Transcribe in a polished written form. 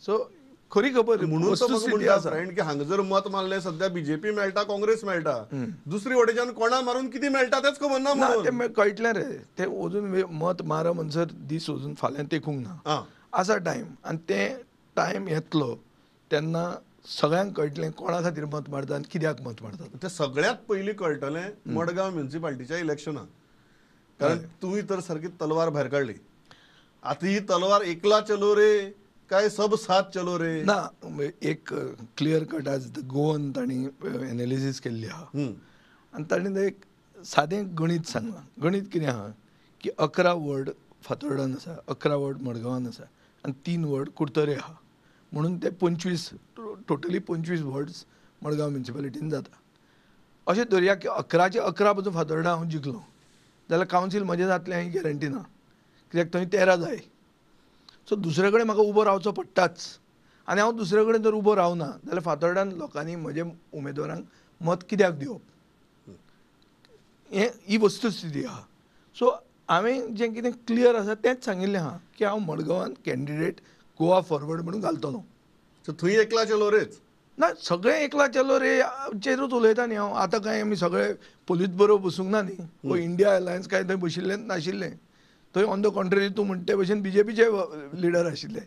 So खरी खबर म्हणून तो म्हाका वस्तुस्थिती म्हणटा आसा. फ्रेंड की हांगा जर मत मारलें, सध्या बीजेपी मेळटा, काँग्रेस मेळटा, दुसरी वटेच्यान कोणा मारून कितें मेळटा तेच खबर ना. ना. म्हणून तें कळटलें रे. ते अजून मत मारा म्हणसर दीस अजून फाल्यां तेकूंक ना. आसा टायम आनी तें टायम येतलो तेन्ना सगळ्यांक कळटलें कोणा खातीर मत मारता आनी कित्याक मत मारतात. ते सगळ्यात पयलीं कळटलें मडगांव म्युनिसिपालिटीच्या इलेक्शनाक, कारण तुवें तर सारकी तलवार भायर काडली. आतां ही तलवार एकला चलो रे काय सब साथ चलो रे? ना, एक क्लियर कट आज गोवन तांणी एनालिसीस केल्ली आहा आनी तांणी तें एक सादें गणीत सांगलां. गणीत कितें आहा की 11 वॉर्ड फातोर्डान आसा, 11 वॉर्ड मडगांवान आसा आनी 3 वॉर्ड कुडतरे आहा, म्हणून ते 25, टोटली 25 वॉर्ड्स मडगांव म्युनिसिपालिटीन जाता. अशें धरया की 11चे 11 पसून फातोर्डा हांव जिखलो जाल्यार कावन्सील म्हजें जातलें ही गॅरंटी ना, कित्याक थंय 13 जाय. सो दुसरे कडेन म्हाका उबो रावचो पडटाच आनी हांव दुसरे कडेन जर उबो रावना जाल्यार फातोर्डान लोकांनी म्हजे उमेदवारांक मत कित्याक दिवप? हें ही वस्तुस्थिती आहा. सो हांवें जें कितें क्लियर आसा तेंच सांगिल्लें आहा की हांव मडगांवान कॅन्डिडेट गोवा फॉरवर्ड म्हणून घालतलो. सो थंय एकला चलो रेच? ना, सगळें एकला चलो रे चेरूच उलयता न्ही हांव. आतां कांय आमी सगळे पोलीस बरोबर बसूंक ना न्ही, वो इंडिया अलायन्स काय थंय बशिल्लें नाशिल्लें. थंय ऑन the contrary तूं म्हणटे भशेन बीजेपीचे लिडर आशिल्ले.